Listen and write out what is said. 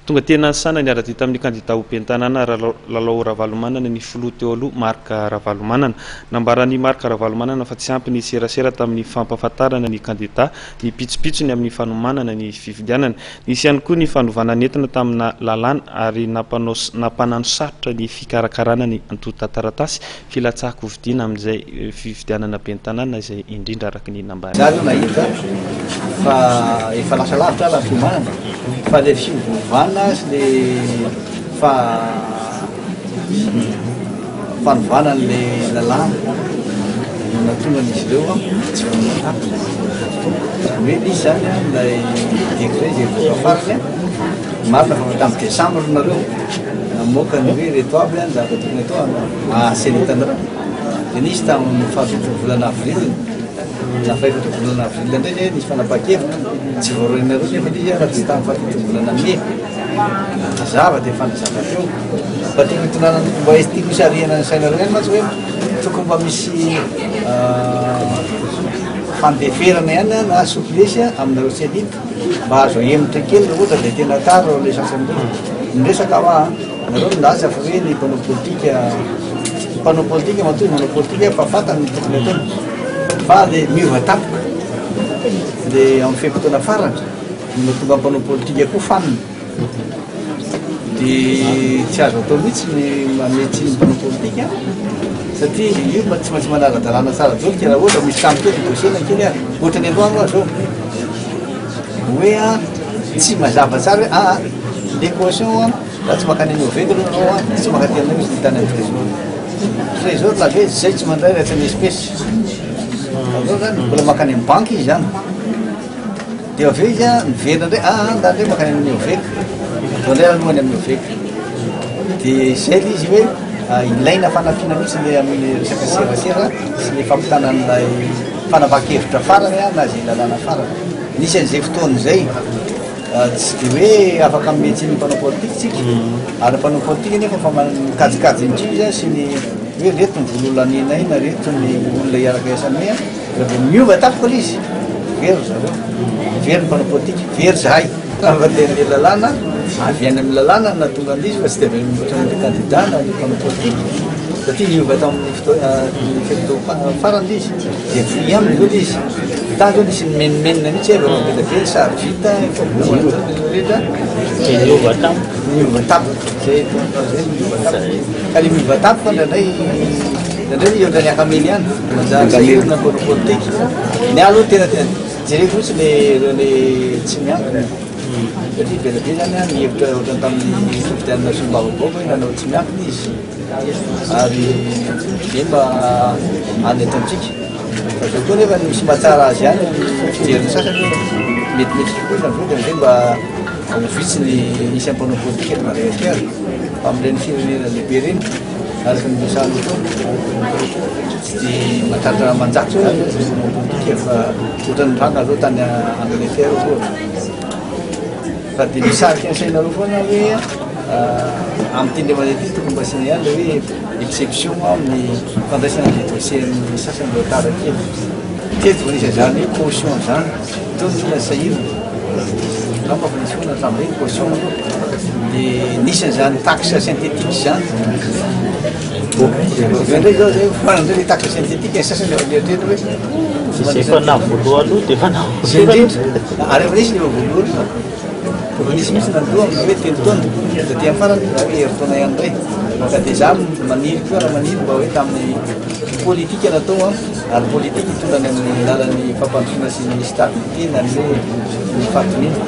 Tonga teny Nanisana niara-dia tamin'ny kandidà ho ben'ny tanàna Lalao Ravalomanana ny filoha teo aloha Marc Ravalomanana. Nambaran'i Marc Ravalomanana fa tsy ampy ny serasera tamin'ny fampahafantarana ny kandidà ny pitsopitsony amin'ny fanomanana ny fifidianana. Nisy ihany koa ny fanovana nentina tamina lalàna ary nampanano sarotra ny fikarakarana ny antontan-taratasy filatsahan-kofidina amin'izay fifidianana ben'ny tanàna izay indrindra araka ny nambarany. Za aloha nahita fa efa lasa lavitra raha ny fiomanana fa le fiovaovana sy le fa fanovana an'le lalàna no nahatonga an'izy ireo tsy vonona tampoka. Hoe nisy zany ilay décret izay nivoaka farany, marina fa efa tamin'ny décembre nareo namoaka ny hoe ireto avy ny zavatra tokony atao maha CENI anareo. Dia nisy tamin'ny fahafiton'ny volana avril na fahefatra volana avril indray zay nisy fanapahan-kevitra tsy voarainareo nefa ilay izy raha tsy tamin'ny fahafiton'ny volana mey. Mazava dia efa nazava teo. Mba tiako hitondrana mba tiako hisarihana ny sainareo ihany mantsy hoe tokony mba misy fandeferana ihany na souplesse aminareo CENI mba azo ahemotra kely raha ohatra dia tena tara ilay sasany ireo. Miresaka aho an, nareo milaza fa hoe ny mpanao politika, ny mpanao politika matoa izy manao politika fa fantany ny tokony ataony fa le miova tampoka le amin'ny fe-potoana farany no mahatonga ny mpanao politika koa fanina. Dia tsy azo atao mihitsy ny manome tsiny ny mpanao politika satria io tsy maintsy manara-dalàna tsara daholo ka raha ohatra misy tampoka eo ny dossier na kely ary ohatra ny androany hoa zao hoe a tsy mazava tsara hoe aa le caution a raha tsy mankany amin'ny OVEC aloha nareo a tsy mankaty aminay misy ny tany amin'ny trésor trésor la ve zay tsy mandray raha tsy amin'ny espèce azonao zany mbola mankany amin'ny banky izy zany. Dia avy eo izy an, miverina indray, ah ndà indray mankany amin'ny OVEC, atao indray aloha any amin'ny OVEC. Dia izay ilay izy hoe ilaina fanampiana mihitsy ilay amin'ny resaka serasera sy ilay fampitana an'ilay fanapahan-kevitra farany na izay lalàna farany. Nisy an'izay fotoana izay, tsy dia hoe afaka manome tsiny ny mpanao politika isika, ary ny mpanao politika nefa efa mikajikajy ihany koa izy sy ny hoe ireto ny vola holanianay na ireto ny olona hiaraka hiasa aminay an. Raha vao miova tampoka ilay izy, very ry zareo, very ny mpanao politika, very izahay. Fa dia ny lalàna, avy any amin'ny lalàna no nahatonga an'ilay izy fa tsy dia avy amin'ny ohatran'ilay kandida na ny mpanao politika, satria niova tamin'ny fotoana, ny fe-potoana farany ilay izy, dia fohy ihany izao ilay izy. Tany izao nisy nimenomenona mihitsy hoe efa be dia be ny sary vita, efa voalohany rehetra rehetra. Dia niova tampoka. Niova tampoka, izay zay niova tampoka. Ka ilay miova tampoka indraindray, indraindray ohatran'ny akamely ihany. Manjary sahirana ny mpanao politika. Ny ahy aloha tena tena jereko mihitsy le ireo le tsy miankina satria be dia be zany an ny hevitra ohatran'ny tamin'ny fifidianana solombavambahoaka hoe nanao tsy miankina izy ary dia mba any eto amintsika. Fa zao koa nefa misy mahatsara azy ihany amin'ny fijerin'ny sasany hoe metimety kokoa izany zao dia amizay mba ho vitsy ny isan'ny mpanao politika eto Madagasikara fa amin'ireny firenena lehibe ireny. Araka ny resahanao teo, tsy dia mahatratra aman-jato zao ny mpanao politika fa ohatran'ny nitranga zao tany Angleterre ohatra. Fa dia misarika ny sainareo foana hoe amin'ity indray mandeha ity tokony mba asiana ihany ilay hoe exception amin'ny fandraisana ny dossier-n'ny sasany ireo tara kely. Teto vao nisy an'izany hoe caution izany. Teo ny olona sahirana. Angamba fa nisy foana hatramin'izay ny caution aloha. Dia nisy an'izany taxe synthétique izany. Avy eo indray izao zay foanana indray ilay taxe synthétique, ny sasany efa mieritreritra hoe Izay efa nahavoaloha aloha dia efa nahavoaloha. Izay indrindra. Ary efa nisy ny efa voalohany. Efa nisy mihitsy nandoa amin'ny hoe telo taona. Dia aty amin'ny farany hoe herintaona ihany indray. Ka dia izaho maniry koa raha maniry mba hoe tamin'ny politika natao an, ary politika hitondra any amin'ny lalan'ny fampandrosoana sy ny stabilité na ny hoe ny fahatoniana.